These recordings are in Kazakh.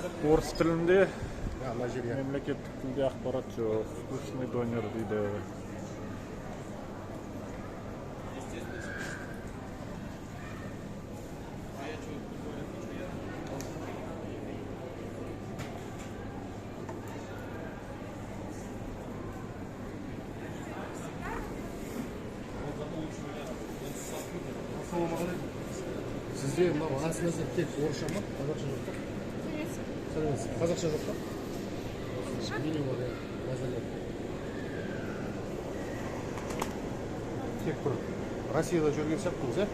Орыс тілінде, Мына жерге. Мемлекеттік тілде ақпарат жоқ. Вкусный донер дейді. Ассалаумағалейкум. Сізде мынау ас мәзір тек орысша ма, қазақша жоқ па? Сәлеметсіз. Қазақша жоқ па? Меню бар, иә, мәзірлер. Тек бір Россияда жүрген сияқтымыз, иә?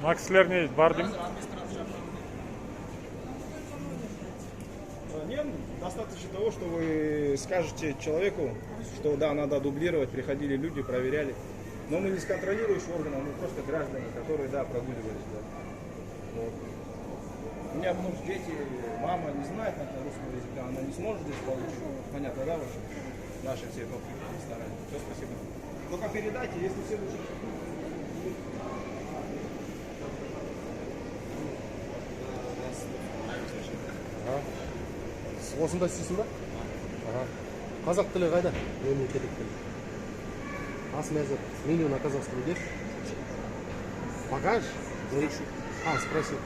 Мына кісілер не дейді? Бар деймін. Нет, достаточно того, что вы скажете человеку, что да, надо дублировать, приходили люди, проверяли. Но мы не с контролирующих органов, мы просто граждане, которые, да, прогуливались. Да. Вот. У меня внук, дети, мама не знает, наверное, русского языка, она не сможет здесь получить. Понятно, да, ваши? Наши все попытки старания. Все, спасибо. Только передайте, если все лучше. Осында істейсің ба? Аха. Қазақ тілі қайда? Мемлекеттік тіл. Ас мәзір. Меню на казахском где? Покажешь? А, спроси.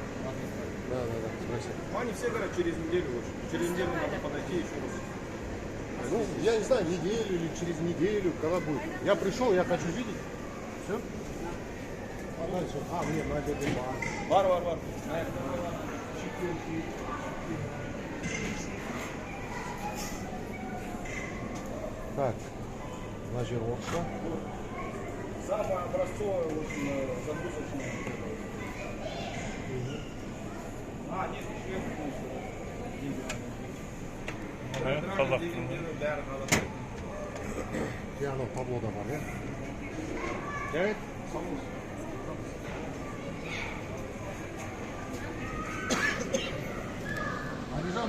Да, спроси. Ну, они все говорят через неделю лучше. Через неделю надо подойти еще раз. Ну, я не знаю, неделю или через неделю, когда будет. Я пришел, я хочу видеть. Все? А дальше? А, мне на жерде бар. Бар, бар, бар. Так, мына жер орысша. Самое образцовое вот, закусочное. А, нет, еще я думал, что Қазақ тілінде. Бәрі қазақ тілінде. Иә, анау таблода бар, иә? Жарайды, сау болыңыз.